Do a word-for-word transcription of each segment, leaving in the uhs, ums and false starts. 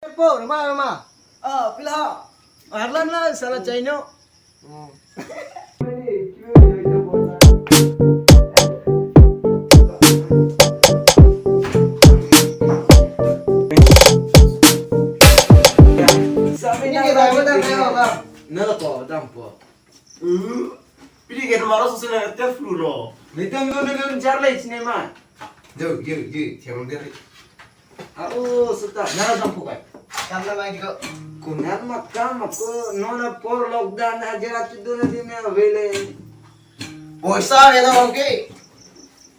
Po, rama, rama. Ah, pila. Arlan la, sala China. Ini kita apa dah, apa dah? Nala ko, dampo. Eh, pidi ke maro sosena te flu lo. Netum netum charle cinema. Jo, jo, jo, siang dari. Aro seta nara dampo kai. Kam na lagi ko. Kunan makam ako nona por lockdown aja atu dona di me avele. Poisa ya na oke.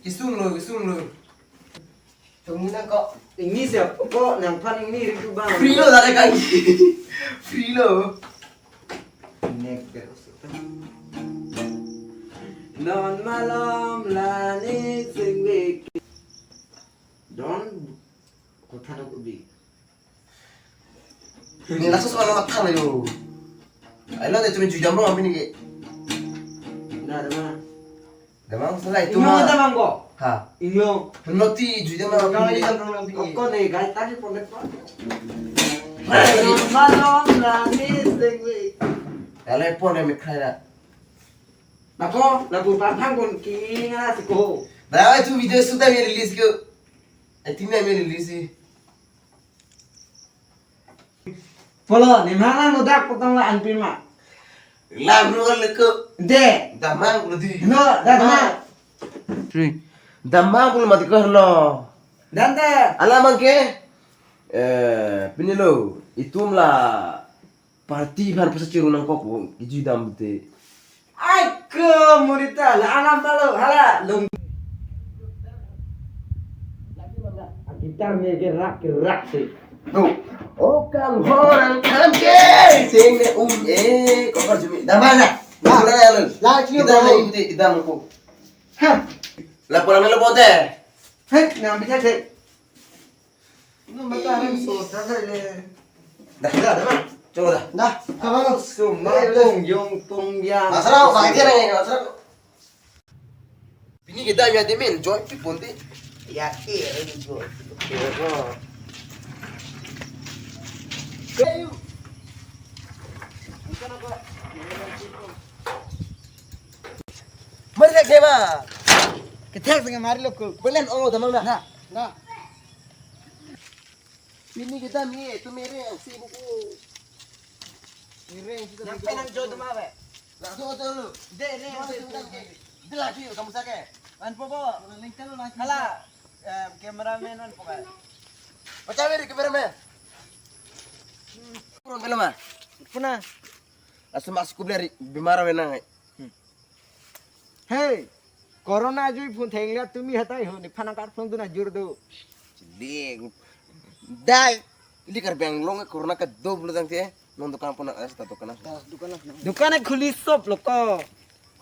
Isun lo, isun lo. Tunggu nang kok. Ini siapa kok nangphan ini rintu bang. Free lo tadi kan. Free lo. Nek terus. Non malom lani singvik. Don kotha dok ubi. Ni laso soal matha lo yo. Ailo de cumi jujam lo amin ke. Nah, teman. Damang selai itu Inyo mah. Damang ko. Ha. Inyo. Noti juja ma. Kau ini kan orang tinggi. Kau nih guys tadi pon depan. Malom lani singvik. Kalau pon ya mikrai dah. Nako, lagu pathang pon kinga siko. Dah itu video sudah ya release ke. I think dia ya release sih. Polo, ni mana nudak potong la anpima. Lam nu kan leke. De. Damang polo di. No, damang. Sri. Damang polo mati ko lo. Dante. Alamang ke. Eh, pini lo. Itum la party phan pasa chiru nangkok bo. Iji dam te. Ai ke murita la anam talo hala lung. Gitar ne gerak gerak si. Tuh. Oh kang horang kan ke sing ne um eh kok harus mi. Dah mana? Dah. Dah ya lu. Lah, cium kita kamu. Lagi kita kita mau. Hah. Lah pulang dulu bote. Heh, nang bisa cek. Dah, dah, dah. Coba dah. Dah, kawan. Summa pung yung pung yang. Masalah apa aja nih, masalah. Ini kita ya dimin join pi ponti. Ya, iya, ini join. Mari lagi ma. Kita tengah mari lo ko. Belen oh damang dah. Nah, nah. Pini kita mi itu mereng si buku. Mereng kita. Yang penang jodoh mah be. Langsung aja lu. De ne. Dia lagi kamu sakit. Wan po po. Lengkel lagi. Hala. Eh, cameraman wan po kai. Pacah beri cameraman. Purun belum ah. Puna. Langsung masuk kubler bimara wenang. Hey, corona jui phun thenglia tumi hatai ho, ni phanang kar phun duna jur do. Chili, dai, ili kar bang long corona ka do bulu tang te, non dukan pun ada satu dukan. Dukan khuli sop lo ko.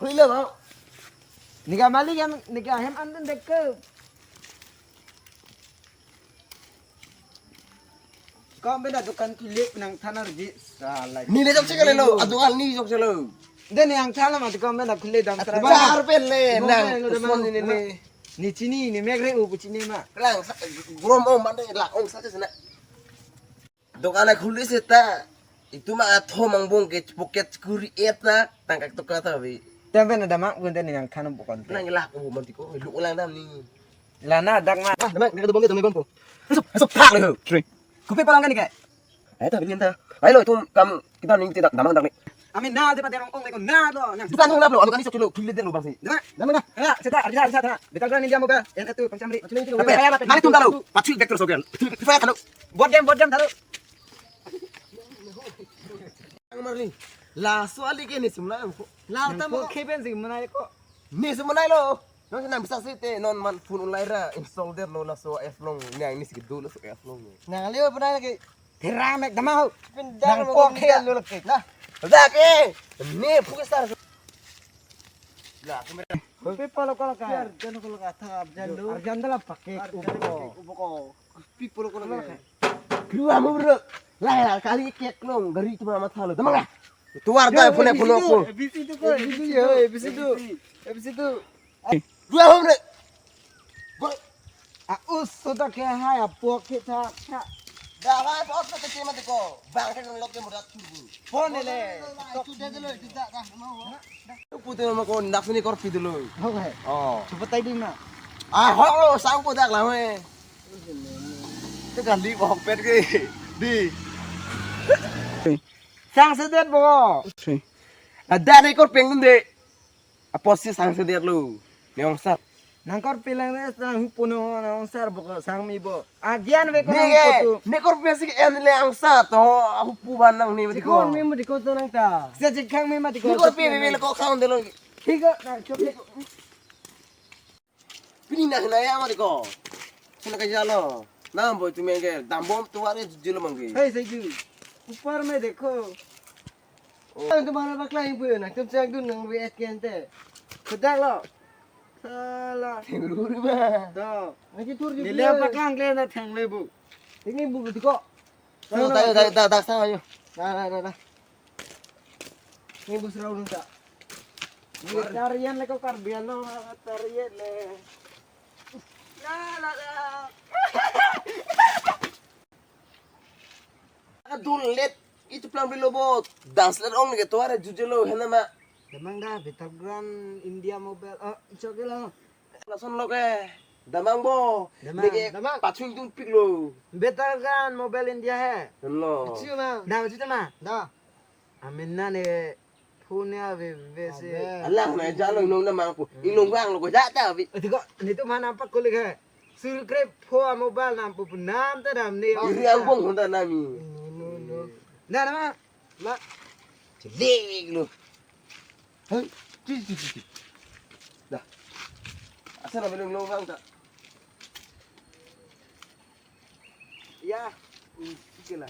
Khuli lo, bang. Nika malik yang, nika hem anten dek ke. Kom benda dukan kulit nang thanar ji salai. Ni le jok sekali lo, aduh ni jok selo. Dan yang thanar mati kom benda kulit dam serai. Bar pele nang. Ni chini ni megre u chini ma. Lang grom om mande la ong saja sana. Dukan khuli seta. Itu ma atho mangbong ke pocket kuri et na tangkak toka ta bi. Tempe na damak bun dan yang thanar bukan. Nang lah ko mati ko lu ulang dam ni. Lana dak ma. Ah, damang, nang dobong ke damang bang ko. Masuk, masuk tak le. Sri. Kopi palang kan ni kai? Ayo ta bilin ta. Ayo lo itu kam kita ning tidak damang dak ni. Amin na de pa derong ong le ko na lo. Yang bukan ong lap lo, anu kan ni sok lo, kilit den lo bang si. Damang. Damang na. Ya, seta arja arja ta. Betal kan ni dia moga. Yang itu pangcamri. Tapi mari tum talu. Pacu vector sogan. Fire talu. Buat game, buat game talu. Ang marli. La soal ke ni simla ko. La ta mo keben sing menai ko. Ni semenai lo. Non nang bisa sih te non man phone ulai ra install der lo laso app long. Nang ni sigi do laso app long. Nang leo pernah lagi. Terang mek damang ho. Nang pok he lo lagi. Nah. Dak eh. Ni pukistar. Lah, kamera. Kopi polo ko ka. Arjan ko ka tha arjan do. Arjan dalam pakai upo. Upo ko. Kopi polo ko ka. Keluar mo bro. Lah, lah, kali kek long. Gari tu mama thalo. Damang lah. Tuar dah phone phone ko. A B C tu ko. A B C tu yo, A B C tu. A B C tu. Dua hom le. Gol. Ah, us sudah ke hai apok kita. Davai bot na kecil mati ko. Bang ke lok ke mudat tubu. Phone le. Tok tu deh dulu, tidak dah mau. Putu nama ko nak sini korpi dulu. Oke. Oh. Cepat tadi na. Ah, hok lo sang ko dak lah we. Te kali bok pet ke. Di. Sang sedet bo. Ada ne korpi dun de. Apotsi sang sedet lo. Ne ongsar. Nang korpi lang ne sang hupu no nang ongsar bo sang mi bo. Agian ve ko nang putu. Ne korpi si en le ongsar to hupu ban nang ne mati ko. Sikon mi mati ko to nang ta. Sejek khang mi mati ko. Ne korpi ve ve ko khang de lo. Thik ko nang chop. Pini na na ya mati ko. Sina ka jalo. Nang bo tu menge dambom tu wari jilo mangge. Hey, segi. Upar me dekho. Oh. Ang tumhara paklang ibu na tum chang dun nang ve et kente. Khudak lo. Sala. Thengru ri ba. To. Nang ki tur di. Nile paklang le na theng le bu. Ini bu di ko. Tayo, tayo, tayo, tayo, tayo, tayo. Na, na, na, na. Ini bu serau dun ta. Tarian le ko Karbi Anglong tarian le. La la la. Adun let itu pelang bilo bot. Dance let ong ke tuara jujelo hena ma. Damang da Battleground India Mobile. Oh, chok lo. Lason lo ke. Damang bo. Damang, neke damang. Pachung tung pik lo. Battleground Mobile India he. Lo. Chiu ma. Da chiu ma. Da. Amin na ne phone ya ve ve se. Abe. Alang na jalo inong na mangpu. Inong bang lo ko jata bi. Ati ko ni tu mana pak kulik he. Sur krep pho mobile nam pu nam ta dam ne. Iri angbong honda nami. No, no, no. Na na ma. Ma. Chelik lo. Hei, ci ci ci ci. Dah. Asa na belum lo bang ta. Ya. Hmm, oke lah.